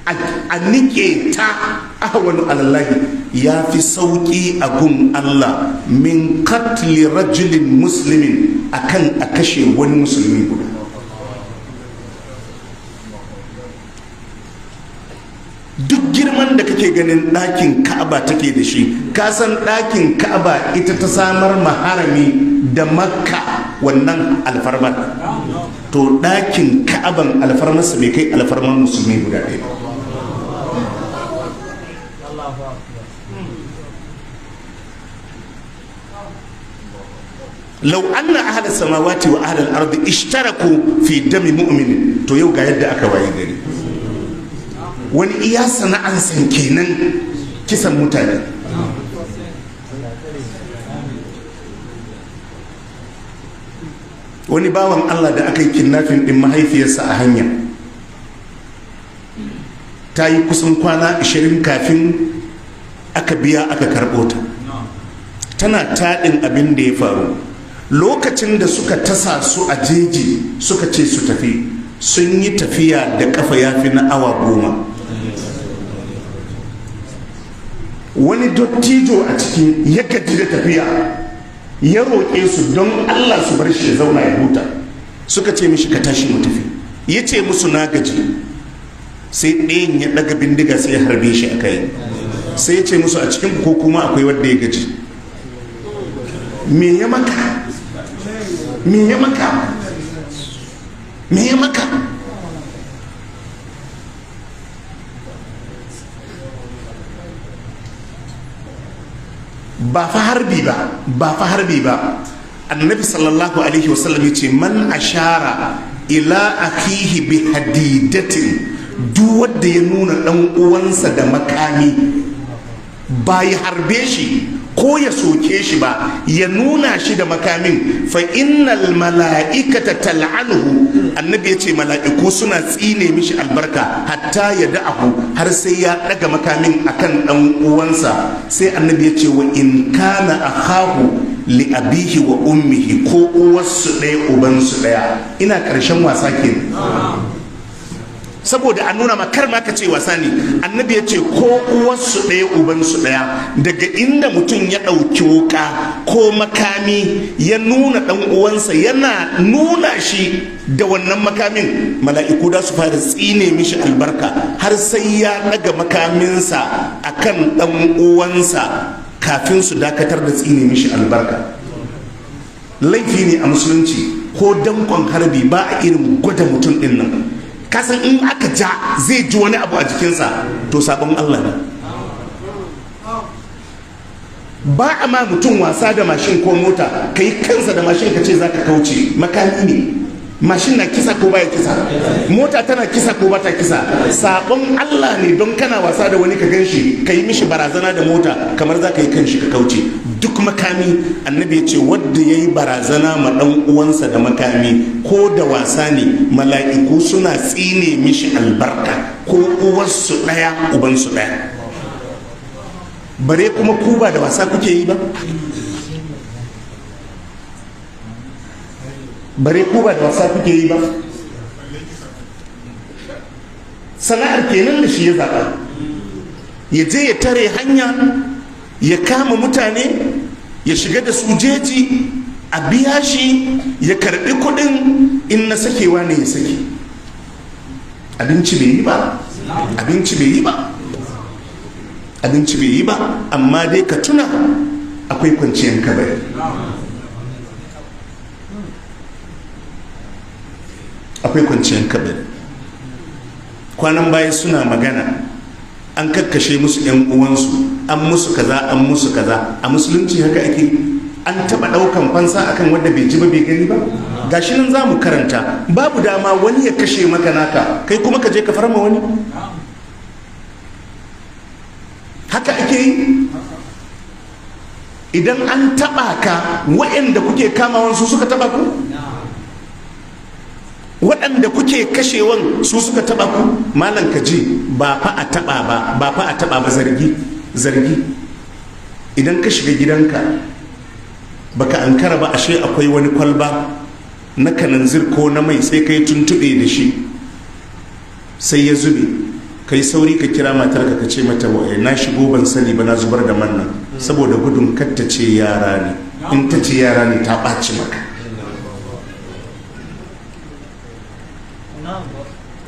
a nike ta, ahwanu alallahi, ya fi sauƙi a gun Allah min katli rajulin muslimin akan a kashe wani musulmi guda. Duk girman da kake ganin ɗakin Ka'aba take da shi, ka san ɗakin Ka'aba ita ta samar maharami da Makka wannan alfarmar. To ɗakin Ka'aban alfarmarsa bai kai alfarmar musulmi guda ɗaya ba. Lau anna ahla samawati wa ahla al-ardi ishtaraku fi dami mu'minin. To yau ga yadda aka waye gari, wani iya sana'an san kenan kisan mutane. Wani bawan Allah da aka yi kidnapping din mahaifiyarsa a hanya, ta yi kusan kwana 20 kafin aka biya aka karɓo ta. Tana taɗin abin da ya faru. Lokacin da suka tasa su a jeji suka ce su tafi, sun yi tafiya da kafa ya fi na awa 10. Wani dottijo a ciki ya gaji da tafiya, ya roƙe su don Allah su bar shi ya zauna ya huta. Suka ce mishi ka tashi mu tafi. Ya ce musu na gaji. Sai ɗayan ya ɗaga bindiga sai ya harbe shi a kai. Sai ya ce musu a cikin ko kuma akwai wanda ya gaji. Me ya maka? Me ya maka? Me ya maka? Ba fa harbi ba, ba fa harbi ba. Annabi sallallahu alaihi wasallam ya ce man ashara ila akhihi bi hadidatin Duk wanda ya nuna dan uwansa da makami, ba ya harbe shi ko ya soke shi ba, ya nuna shi da makamin, fa innal mala'ikata tal'anuhu. Annabi ya ce mala'iku suna tsine mishi albarka hatta ya da'ahu, har sai ya daga makamin akan dan uwansa. Sai annabi ya ce wa in kana akhahu li abihi wa ummihi, ko uwarsu ɗaya ubansu ɗaya. Ina ƙarshen wasa kenan, saboda a nuna ma kar ma ka ce wasa ne. Annabi ya ce ko uwarsu ɗaya ubansu ɗaya, daga inda mutum ya ɗauki wuka ko makami ya nuna ɗan uwansa, yana nuna shi da wannan makamin, mala'iku da su fara tsine mishi albarka har sai ya ɗaga makaminsa akan ɗan uwansa kafin su dakatar da tsine mishi albarka. Laifi ne a musulunci, ko dankon harbi ba a irin gwada mutum ɗin nan, kasan in aka ja zai ji wani abu a jikinsa, to sabon Allah ne. Ba a ma mutum wasa da mashin ko mota, ka yi kansa da mashin ka ce za ka kauce. Makami ne. Mashin na kisa ko baya kisa? Mota tana kisa ko ba ta kisa? Sabon Allah ne don kana wasa da wani ka ganshi ka yi mishi barazana da mota kamar za ka yi kanshi ka kauce. Duk makami, annabi ya ce wadda ya yi barazana ma dan uwansa da makami ko da wasa ne, mala'iku suna tsine mishi albarka, ko uwarsu ɗaya ubansu ɗaya. Bare kuma ku ba da wasa kuke yi ba, bare ku ba da wasa kuke yi ba. Sana'ar kenan da shi ya zaɓa, ya je ya tare hanya, ya kama mutane, ya shiga da su jeji, a biya shi, ya karɓi kuɗin, in na sakewa ne ya sake. Abinci bai yi ba, abinci bai yi ba, abinci bai yi ba, amma dai ka tuna akwai kwanciyar kabari. Akwai kwanciyar kabari. Kwanan baya suna magana an kakkashe musu yan uwansu, an musu kaza, an musu kaza. A musulunci haka ake? An taba daukan fansa akan wanda bai ji ba bai gani ba? Gashi nan zamu karanta. Babu dama wani ya kashe maka naka, kai kuma ka je ka farma wani. Haka ake yi. Idan an taba ka, waɗanda kuke kamawan su suka taba ku, waɗanda kuke kashewan su suka taba ku. Malam ka ji, ba fa a taba ba, ba fa a taba ba, zargi zargi. Idan ka shiga gidanka baka ankara ba, ashe akwai wani kwalba na kananzir ko na mai, sai kai tuntube da shi sai ya zube. Kai sauri ka kira matarka ka ce mata na shigo ban sani ba, na zubar da man nan, saboda gudun kar ta ce yara ne. In ta ce yara ne ta ɓaci maka.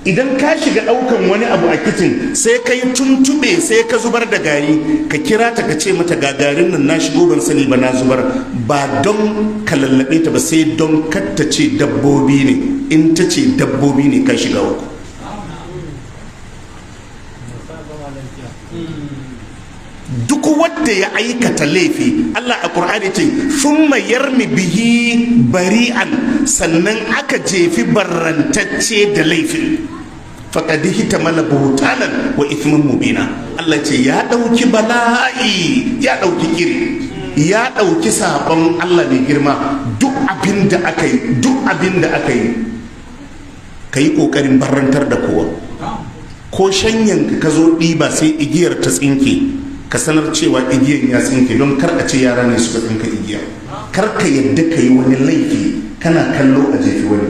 Idan ka shiga ɗaukan wani abu a kicin sai ka yi tuntube sai ka zubar da gari, ka kira ta ka ce mata ga garin nan na shigo ban sani ba na zubar, ba don ka lallabe ta ba, sai don kar ta ce dabbobi ne. In ta ce dabbobi ne ka shiga uku. Duk wanda ya aikata laifi, Allah a Qur'ani ce thumma yarmi bihi bari'an, sannan aka jefi barrantacce da laifin, faqad ihtamala buhtanan wa ithman mubina. Allah ce ya dauki bala'i, ya dauki kiri, ya dauki sabon Allah mai girma. Duk abin da aka yi, duk abin da aka yi, kai kokarin barrantar da kowa. Ko shanyan ka zo ɗiba sai igiyar ta tsinke, ka sanar cewa igiyan ya tsinke, don kar a ce yara ne suka tsinka igiya. Kar ka yadda ka yi wani laifi kana kallo a jefi wani,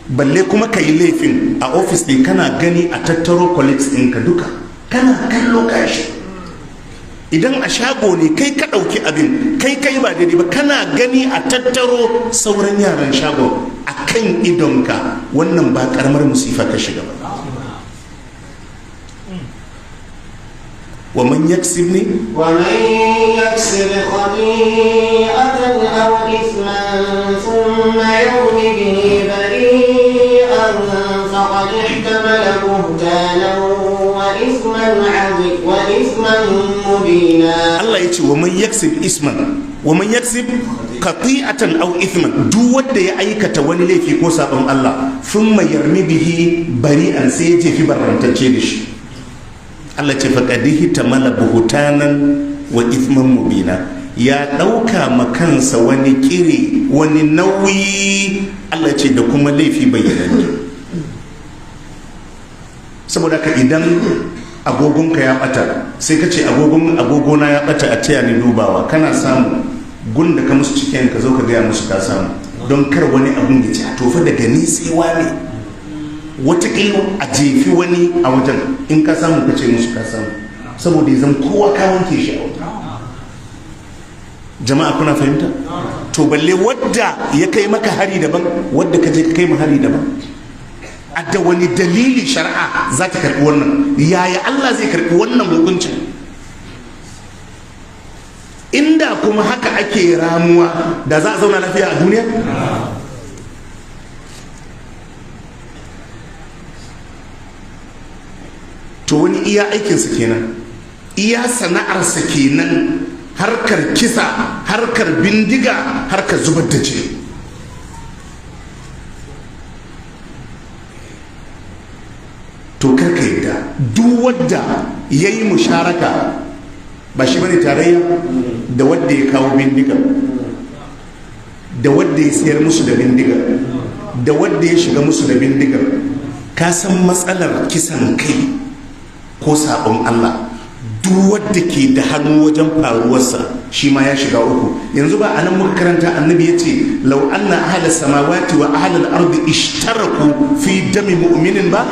balle kuma ka yi laifin a ofis ɗin kana gani a tattaro colleagues ɗinka duka kana kallo kashi. Idan a shago ne kai ka ɗauki abin, kai kai ba daidai ba, kana gani a tattaro sauran yaran shago a kan idonka, wannan ba ƙaramar musifa ka shiga ba. ومن يكسب ومن يكسب خطيئة أو إثما ثم يرم به بريئا فقد احتمل بهتانا وإثما عظيما وإثما مبينا. Allah ya ce wa man yaksib isman, Wa man yaksib qati'atan aw ithman, duk wanda ya aikata wani laifi ko sabon Allah, thumma yarmi bihi bari'an, sai ya jefi barrantacce da shi. Allah ce faqadihi tamala buhutanan wa ithman mubina, ya dauka ma kansa wani kire, wani nauyi, Allah ce da kuma laifi bayyananne. Saboda ka idan agogonka ya bata, sai ka ce agogona ya bata, a taya ni dubawa, kana samu gunda ka musu cikin ka zo ka gaya musu ka samu, don kar wani abun ya ce a tofa daga ni sai wani, wataƙila a jefi wani a wajen, in ka samu ka ce musu ka samu, saboda ya zan kowa ka wanke shi a wajen. Jama'a kuna fahimta? To balle wadda ya kai maka hari daban, wadda ka je ka kai ma hari daban. A da wani dalili shari'a za ta karɓi wannan? Yaya Allah zai karɓi wannan hukuncin? Inda kuma haka ake ramuwa, da za a zauna lafiya a duniya? To wani iya aikinsa kenan, iya sana'arsa kenan, harkar kisa, harkar bindiga, harkar zubar da jini. To karka yadda duk wadda ya yi musharaka, ba shi bane tarayya da wadda ya kawo bindiga, da wadda ya sayar musu da bindiga, da wadda ya shiga musu da bindiga. Ka san matsalar kisan kai ko sabon Allah, duk wadda ke da hannu wajen faruwarsa shi ma ya shiga uku. Yanzu ba anan muka karanta annabi ya ce law anna ahla samawati wa ahla al-ardi ishtaraku fi dami mu'minin ba,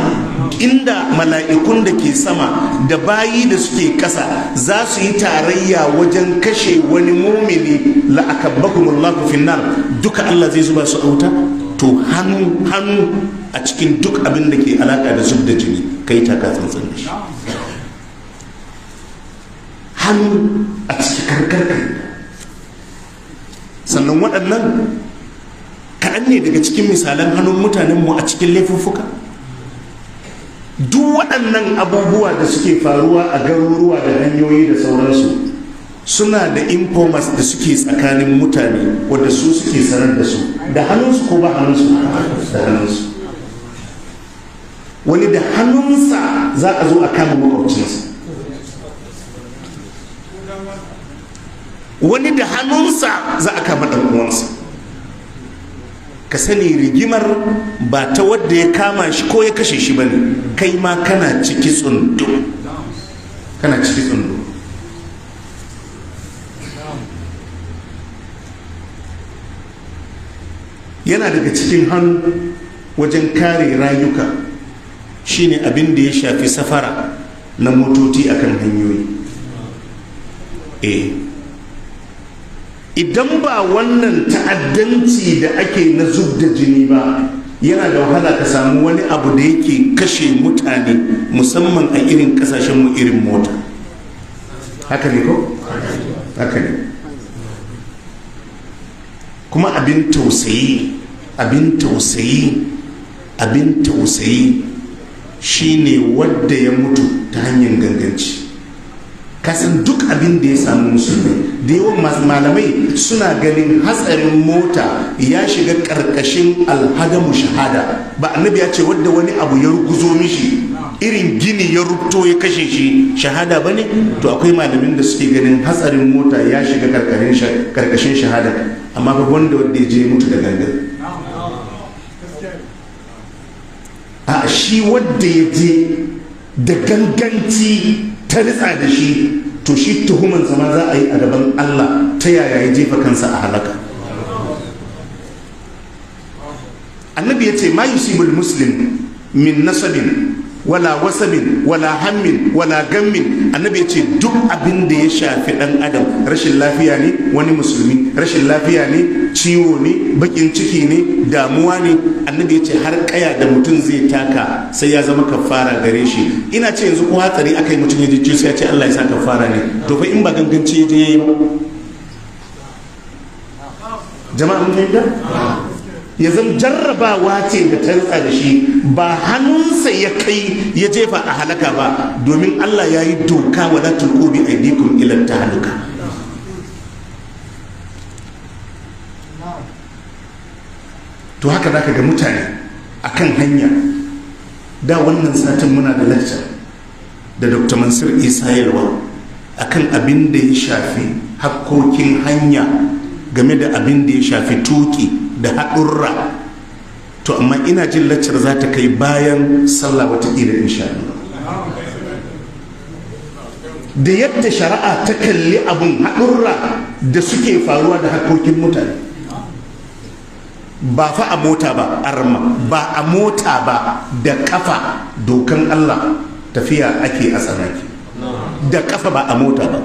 inda mala'ikun da ke sama da bayi da suke kasa za su yi tarayya wajen kashe wani mumini, la akabbakumullahu finnar, duka Allah zai zuba su a wuta. To hannu hannu a cikin duk abin da ke alaka da zub da jini, kai taka tsantsan da shi. Hannu a cikin karkar. Sannan waɗannan kaɗan ne daga cikin misalan hannun mutanenmu a cikin laifuffuka. Duk waɗannan abubuwa da suke faruwa a garuruwa da hanyoyi da sauransu, suna da informers da suke tsakanin mutane, wadda su suke sanar da su, da hannunsu ko ba hannunsu? Da hannunsu. Wani da hannunsa za a zo a kama makwabcinsa, wani da hannunsa za a kama ɗan uwansa. Ka sani rigimar ba ta wadda ya kama shi ko ya kashe shi bane, kai ma kana ciki tsundu, kana ciki tsundu. Yana daga cikin hannu wajen kare rayuka shine abin da ya shafi safara na motoci akan hanyoyi. Idan ba wannan ta'addanci da ake na zub da jini ba, yana da wahala ka samu wani abu da yake kashe mutane, musamman a irin kasashenmu irin mota. Haka ne ko? Haka ne. Kuma abin tausayi, abin tausayi, abin tausayi shine wanda ya mutu ta hanyar ganganci. Kasan duk abin da ya samu musulmi, da yawan malamai suna ganin hatsarin mota ya shiga karkashin alhadamu shahada. Ba annabi ya ce wadda wani abu ya ruguzo mishi, irin gini ya rubto ya kashe shi, shahada bane? To akwai malamin da suke ganin hatsarin mota ya shiga karkashin shahada, amma ba wanda ya je mutu da gangan. A shi wadda ya je da ganganci ta ritsa da shi, to shi tuhuman zama za a yi a gaban Allah ta yaya ya jefa kansa a halaka. Annabi ya ce ma yusibul muslim min nasabin wala wasabin wala hammin wala gammin. Annabi ya ce duk abin da ya shafi dan adam, rashin lafiya ne wani musulmi, rashin lafiya ne, ciwo ne, bakin ciki ne, damuwa ne, annabi ya ce har kaya da mutum zai taka sai ya zama kafara gare shi. Ina ce yanzu ko hatsari aka yi mutum ya ji sai ya ce Allah ya sa kafara ne, to fa in ba ganganci ya je yayi ba. Jama'a mun fahimta? Ya zan jarrabawa ce da ta rutsa da shi, ba hannunsa ya kai ya jefa a halaka ba, domin Allah ya yi doka wala tulqu bi aydikum ila tahaluka. To haka zaka ga mutane akan hanya. Da wannan satin muna da lecture da Dr. Mansur Isa Yalwa akan abin da ya shafi hakkokin hanya game da abin da ya shafi tuki da haɗurra. To amma ina jin lecture za ta kai bayan sallah watakila insha Allah. Da yadda shari'a ta kalli abun haɗurra da suke faruwa da hakkokin mutane, ba fa a mota ba, arma ba a mota ba, da kafa dokan Allah tafiya ake a tsanaki da kafa ba a mota ba.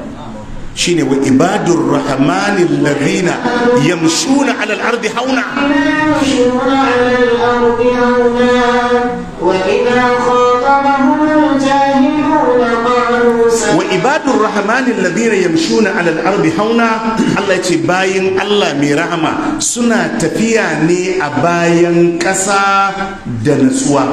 Shine wa ibadur rahmanil ladina yamshuna ala al-ardi hauna. يمشون على الأرض هونا وإذا خاطبهم الجاهلون قالوا سلاما. Wa ibadur rahmanil ladina yamshuna ala al-ardi hauna. Allah yace bayin Allah mai rahama suna tafiya ne a bayan ƙasa da natsuwa,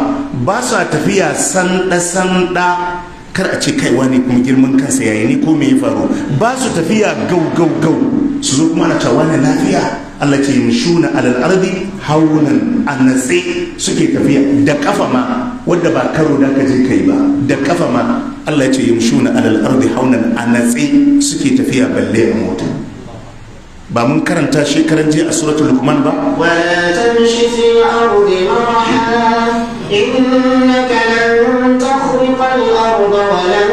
ba sa tafiya sanda sanda. Kar a ce kai wani kuma girman kansa yayi ne ko me ya faru. Ba su tafiya gau gau gau su zo kuma ana cewa wani lafiya. Allah ce yamshuna alal ardi haunan, a natse suke tafiya da kafa ma, wadda ba karo da ka je kai ba, da kafa ma. Allah ce yamshuna alal ardi haunan, a natse suke tafiya balle a mota. Ba mun karanta shekaran jiya a suratul Luqman ba? ولا تمش في الأرض مرحا إنك لن تخرق الأرض ولن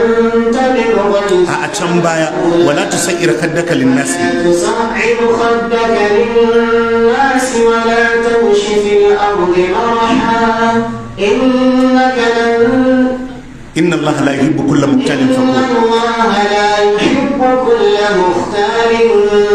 تبلغ A can baya wala tusair khaddaka lin-nasi. ولا تصعر خدك للناس ولا تمش في الأرض مرحا إنك لن Inna Allah la yuhibbu kulla mukhtalin إن fakhur. الله لا يحب كل مختال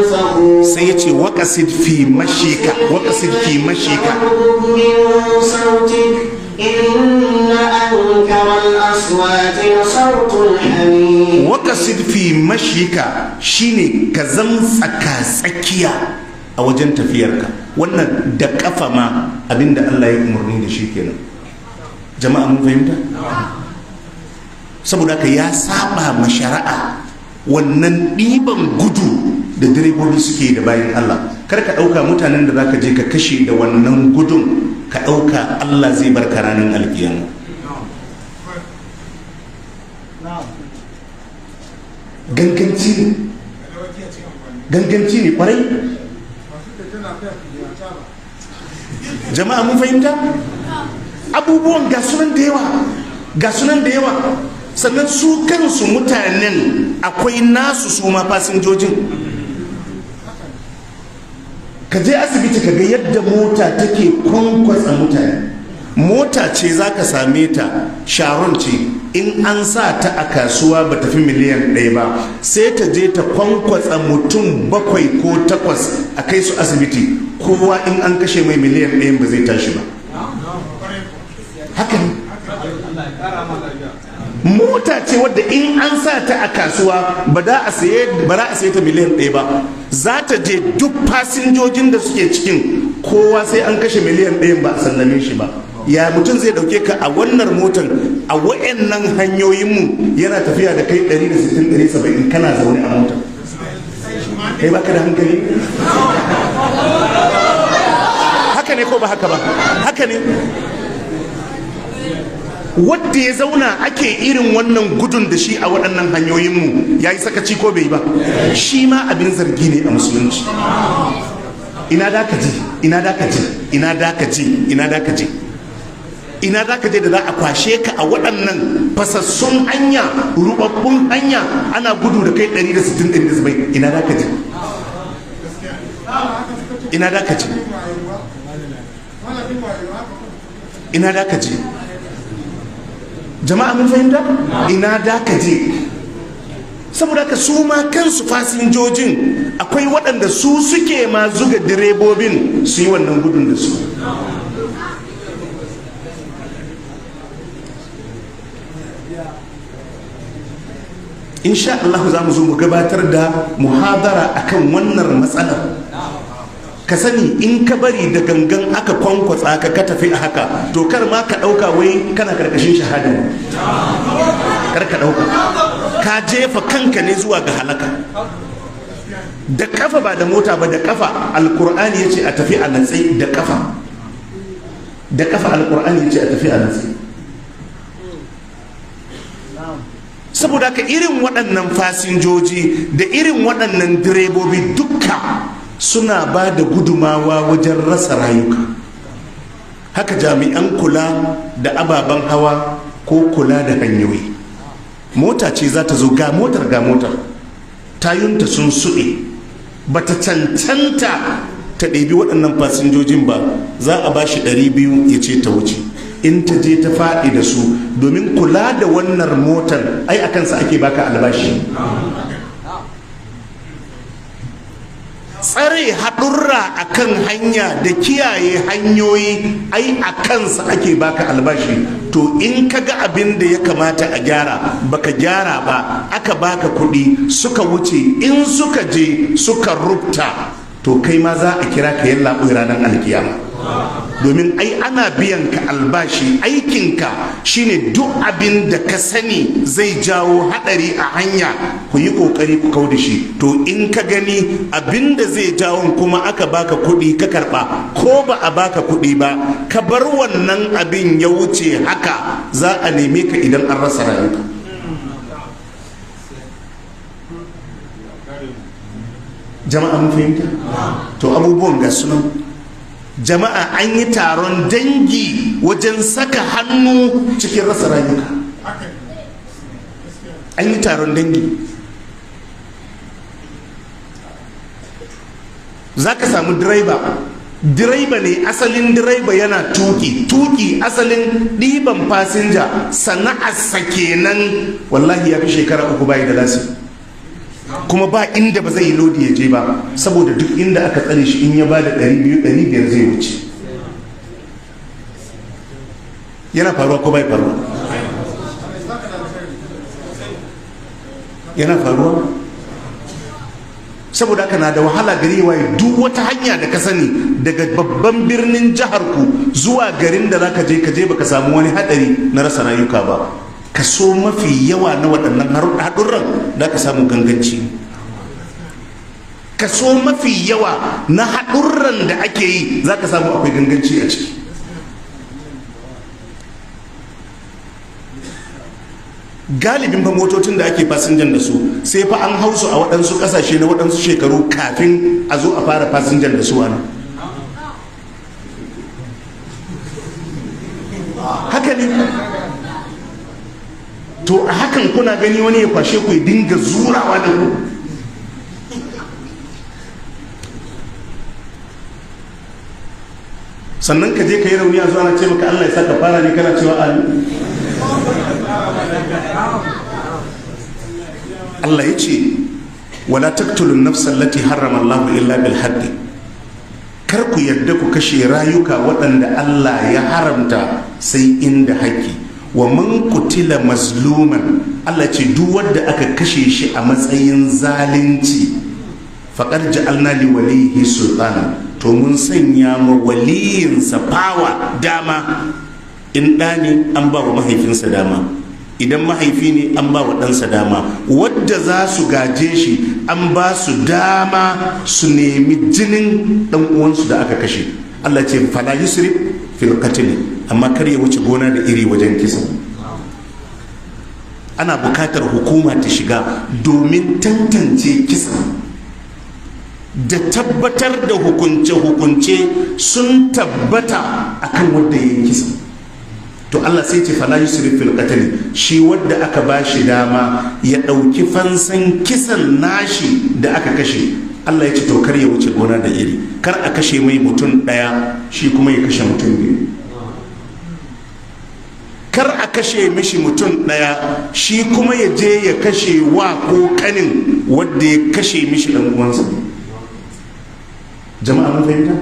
فخور. Sai yace waqasid fi mashika, waqasid fi mashika. واغضض من صوتك إن أنكر الأصوات لصوت الحمير. Waqasid fi mashika shine ka zam tsaka tsakiya a wajen tafiyarka. Wannan da kafa ma abinda Allah ya umarni da shi kenan. Jama'a mun fahimta? Saboda haka ya saba ma shari'a wannan ɗiban gudu da direbobi suke da bayan Allah. Kar ka ɗauka mutanen da zaka je ka kashe da wannan gudun, ka ɗauka Allah zai barka ranar alkiyama. Ganganci ne, ganganci ne kwarai. Jama'a mun fahimta? Abubuwan ga sunan da yawa, ga sunan da yawa. Sannan su kansu mutanen akwai nasu su ma fasinjojin. Ka je asibiti ka ga yadda mota take kwankwasa mutane. Mota ce za ka same ta, sharon ce, in an sa ta a kasuwa ba tafi 1 miliyan ba, sai ta je ta kwankwatsa mutum 7 ko 8 a kai su asibiti. Kowa in an kashe mai 1 miliyan ba zai tashi ba. Haka ne. Mota ce wadda in an sa ta a kasuwa ba za a saye ta 1 miliyan ba, za ta je duk fasinjojin da suke cikin kowa sai an kashe 1 miliyan ba a sallame shi ba. Ya mutum zai dauke ka a wannan motan a wayannan hanyoyinmu yana tafiya da kai 160 170 kana zaune a motar? Kai baka da hankali? Haka ne ko ba haka ba? Haka ne. Wadda ya zauna ake irin wannan gudun da shi a waɗannan hanyoyinmu ya yi sakaci ko bai ba? Shi ma abin zargi ne a musulunci. Ina da ka je? Ina da ka je? Ina da ka je? Ina da ka je? Ina za ka je da za a kwashe ka a waɗannan fasassun hanya, rubabbun hanya, ana gudu da kai 160 170? Ina da ka je? Ina da ka je? Ina da ka je? Jama'a mun fahimta? Ina da ka je? Saboda ka su ma kansu fasinjojin akwai waɗanda su suke ma zuga direbobin su yi wannan gudun da su. Insha Allah za mu zo mu gabatar da muhadara akan wannan matsalar. Ka sani in ka bari da gangan aka kwankwatsa ka, ka tafi a haka, to kar ma ka ɗauka wai kana karkashin shahada ne. Kar ka ɗauka, ka jefa kanka ne zuwa ga halaka. Da kafa ba da mota ba, da kafa. Alkur'ani ya ce a tafi a natse da kafa. Da kafa Alkur'ani ya ce a tafi a natsi. Saboda haka irin waɗannan fasinjoji da irin waɗannan direbobi dukka suna ba da gudumawa wajen rasa rayuka. Haka jami'an kula da ababen hawa ko kula da hanyoyi, mota ce za ta zo, ga motar, ga motar, tayunta sun suɗe, ba ta cancanta ta ɗebi waɗannan fasinjojin ba, za a ba shi 200 ya ce ta wuce. In ta je ta faɗi da su, domin kula da wannan motar ai a kansa ake baka albashi. Tsare haɗurra a kan hanya da kiyaye hanyoyi ai a kansa ake baka albashi. To in ka ga abin da ya kamata a gyara baka gyara ba, aka baka kuɗi suka wuce, in suka je suka rubta, to kai ma za a kira ka yalla ranar alkiyama. Domin ai ana biyan ka albashi, aikinka shine duk abin da ka sani zai jawo hadari a hanya ku yi kokari ku kau da shi. To in ka gani abin da zai jawo kuma aka baka kuɗi ka karba, ko ba a baka kuɗi ba ka bar wannan abin ya wuce haka, za a neme ka idan an rasa rayuka. Jama'a mun fahimta? To abubuwan ga sunan. Jama'a an yi taron dangi wajen saka hannu cikin rasa rayuka. An yi taron dangi. Za ka samu direba, direba ne asalin direba yana tuki, tuki asalin ɗiban fasinja sana'arsa kenan, wallahi ya fi shekara 3 bayi da lasi, kuma ba inda ba zai yi lodi ya je ba, saboda duk inda aka tsare shi in ya ba da 200 500 zai wuce. Yana faruwa ko bai faruwa? Yana faruwa. Saboda haka na da wahala gari waye duk wata hanya da ka sani daga babban birnin jihar ku zuwa garin da zaka je ka je baka samu wani hadari na rasa rayuka ba. Kaso mafi yawa na waɗannan haɗurran da ka samu ganganci. Kaso mafi yawa na haɗurran da ake yi za ka samu akwai ganganci a ciki. Galibin fa motocin da ake fasinjan da su sai fa an hausu a waɗansu ƙasashe na waɗansu shekaru kafin a zo a fara fasinjan da su a nan. Haka ne. To a hakan kuna gani wani ya kwashe ku ya dinga zurawa da ku. Sannan ka je ka yi rauni a zuwa na ce maka Allah ya saka fara ne kana cewa amin. Allah ya ce wala taqtulun nafsa allati harrama Allahu illa bil haqqi. Kar ku yarda ku kashe rayuka waɗanda Allah ya haramta sai inda haƙƙi. Wa man qutila mazluman, Allah ce duk wanda aka kashe shi a matsayin zalunci, faqad ja'alna li walihi sultana, to mun sanya ma waliyinsa fawa dama. In ɗa ne an ba wa mahaifinsa dama, idan mahaifi ne an ba wa ɗansa dama, wadda za su gaje shi an ba su dama su nemi jinin ɗan uwansu da aka kashe. Allah ce fala yusrif fil qatl, amma kar ya wuce gona da iri wajen kisa. Ana bukatar hukuma ta shiga domin tantance kisa da tabbatar da hukunce-hukunce sun tabbata akan wanda ya yi kisa. To Allah sai ce fala yusrif fil qatl, shi wanda aka bashi dama ya dauki fansan kisan nashi da aka kashe, Allah ya ce to kar ya wuce gona da iri, kar a kashe mai mutum daya shi kuma ya kashe mutum biyu, kar a kashe mishi mutum daya shi kuma ya je ya kashe wa ko kanin wanda ya kashe mishi dan uwansa. Jama'a mun fahimta?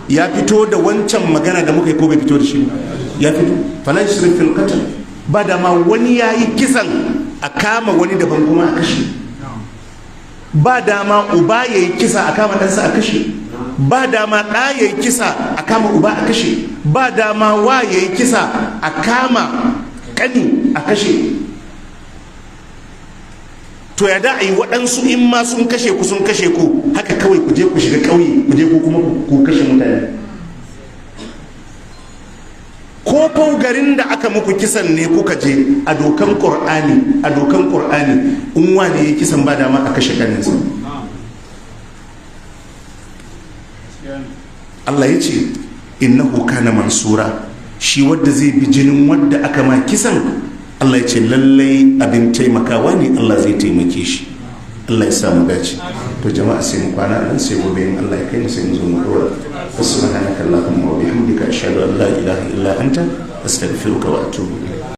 Ya fito da wancan magana da muka yi ko bai fito da shi ba? Ya fito. Fala yusrif fil qatl, ba da ma wani yayi kisan a kama wani daban kuma a kashe, ba dama uba yayi kisa a kama ɗansa a kashe, ba dama ɗa yayi kisa a kama uba a kashe, ba dama wa yayi kisa a kama ƙani a kashe. To ya da a yi waɗansu in ma sun kashe ku sun kashe ku haka kawai ku je ku shiga ƙauye ku je ku kuma ku kashe mutane. aka muku kisan ne kuka je a dokan Qur'ani, a dokan Qur'ani in wane ya kisan ba dama a kashe kaninsa. Allah ya ce innahu kana mansura, shi wadda zai bi jinin wadda aka ma kisan, Allah ya ce lallai abin taimakawa ne, Allah zai taimake shi. Allah ya samu dace. To jama'a sai mu kwana nan, sai gobe in Allah ya kai mu sai mu zo mu dora. Subhanaka allahumma wa bihamdika, ashhadu an la ilaha illa anta, astaghfiruka wa atubu ilayk.